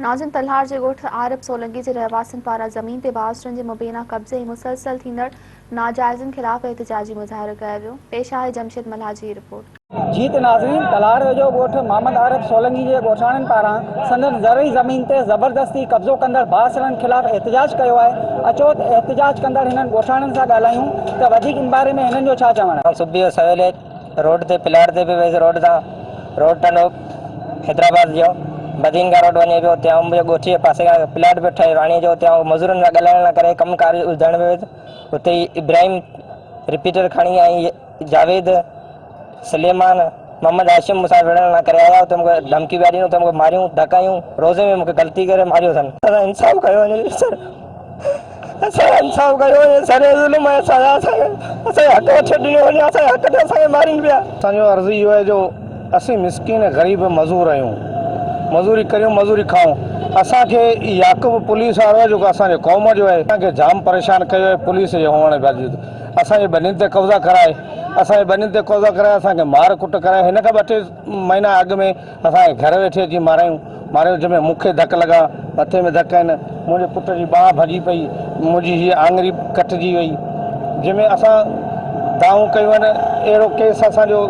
ناظم تلهار جي ڳوٺ عارب سولنگي جي رهواسين پاران زمين تي بااثرن جي مبينا قبضي ۽ مسلسل ٿيندڙ ناجائزين خلاف احتجاجي مظاهرو ڪيو ويو. پيش آهي جمشيد ملاح جي هي رپورٽ. جيت ناظرين تلهار ويجهو ڳوٺ محمد عارب سولنگي جي ڳوٺاڻن پاران سندن زرعي زمين تي زبردستي قبضو ڪندڙ بااثرن خلاف احتجاج ڪيو آهي اچو ته احتجاج ڪندڙ هنن ڳوٺاڻن سان ڳالهايون ته وڌيڪ ان باري ۾ هنن جو ڇا چوڻ آهي. صبح جو سويل روڊ تي پلاٽ تي پيو ويس روڊ تان روڊ ٽنڊو حيدرآباد جو بدين کان روڊ وڃي پيو اتي آئون منهنجي ڳوٺ جي پاسي کان پلاٽ پيو ٺهي واڻيي جو اتي آئون مزورن سان ڳالهائڻ لاء ڪري ڪم ڪار ٻڌائڻ پيو ويس اتي ئي ابراهيم رپيٽر کڻي ۽ جاويد سليمان محمد هاشم مون سان وڙهڻ لاء ڪري آيا اتي مون کي ڌمڪي پيا ڏين اتي مون کي ماريون ڌڪايون روزي ۾ مون کي غلطي ڪري ماريو اٿن. اسان انصاف ڪيو وڃي سر. اسان سان انصاف ڪيو وڃي سر ظلم آهي اسان سان اسان کي اسان جو حق وٺي ڏنو وڃي اسان جي حق تي اسان کي مارين پيا. اسان جو عرض اهو آهي جو اسين مسڪين غريب مزور آهيون مزوري ڪريون مزوري کائون اسان کي يعقوب پوليس وارو آهي جيڪو اسان جي قوم جو آهي اسان کي جام پريشان ڪيو آهي پوليس جي هئڻ جي باوجود اسان جي ٻنين تي قبضا ڪرائي اسان جي ٻنين تي قبضا ڪرائي اسان کي مار ڪٽ ڪرائي هن کان ٻه ٽي مهينا اڳ ۾ اسان کي گهر ويٺي اچي مارايون ماريو جنهن ۾ مون کي ڌڪ لڳا، مٿي ۾ ڌڪ آهن، منهنجي پٽ جي ٻانهن ڀڄي پئي، منهنجي هيء آڱري ڪٽجي وئي، جنهن ۾ اسان دانهون ڪيون آهن، اهڙو ڪيس اسان جو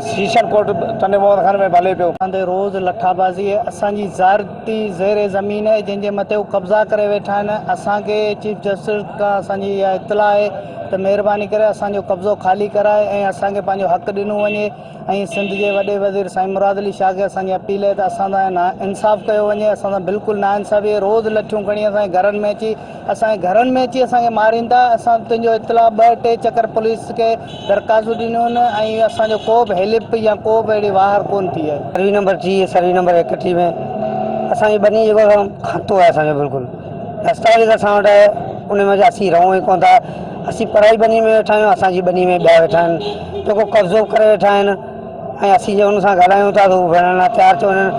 سيشن ڪورٽ ٽنڊي محمد خان ۾ به هلي پيو. اسان تي روز لٺابازي آهي، اسان جي زارتي زير زمين آهي جنهن جي مٿي هو قبضا ڪري ويٺا آهن، اسان کي چيف جسٽس کان اسان جي اها اطلاع آهي ته مهرباني ڪري اسان جو قبضو خالي ڪرائي ۽ اسان کي پنهنجو حق ڏنو وڃي. ۽ سنڌ جي وڏي وزير سائين مراد علي شاهه کي اسان جي اپيل آهي ته اسان سان انصاف ڪيو وڃي اسان سان بلڪل ناانصافي آهي روز لٺيون کڻي اسان جي گهرن ۾ اچي اسان جي گهرن ۾ اچي اسان کي مارين ٿا اسان تنهنجو اطلاع ٻه ٽي چڪر پوليس کي درخواستون ڏنيون آهن ۽ اسان جو ڪو به هيلپ يا ڪو به اهڙي واهر ڪون ٿي آهي. سروي نمبر 30 سروي نمبر 31 ۾ اسان جي ٻني جيڪو کاتو آهي اسان جو بلڪل دستاويز اسان وٽ آهي ان ۾ اسين رهون ئي ڪون ٿا اسين پرائي ٻني ۾ ويٺا آهيون اسان جي ٻني ۾ ٻيا ويٺا آهن جيڪو قبضو ڪري ويٺا آهن ۽ اسين جي ان سان ڳالهايون ٿا ته هو وڙهڻ لاء تيار ٿيو وڃن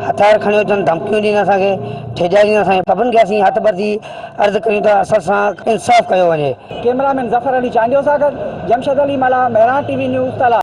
هٿيار کڻي اچن ڌمڪيون ڏين اسان کي ڊيڄارين اسان کي سڀن کي اسين هٿ ٻڌي عرض ڪريون ٿا اسان سان انصاف ڪيو وڃي. ڪئميرا مين ظفر علي چانڊيو سان گڏ Jamshed Ali Mallah, Mehran T V news, Talhar.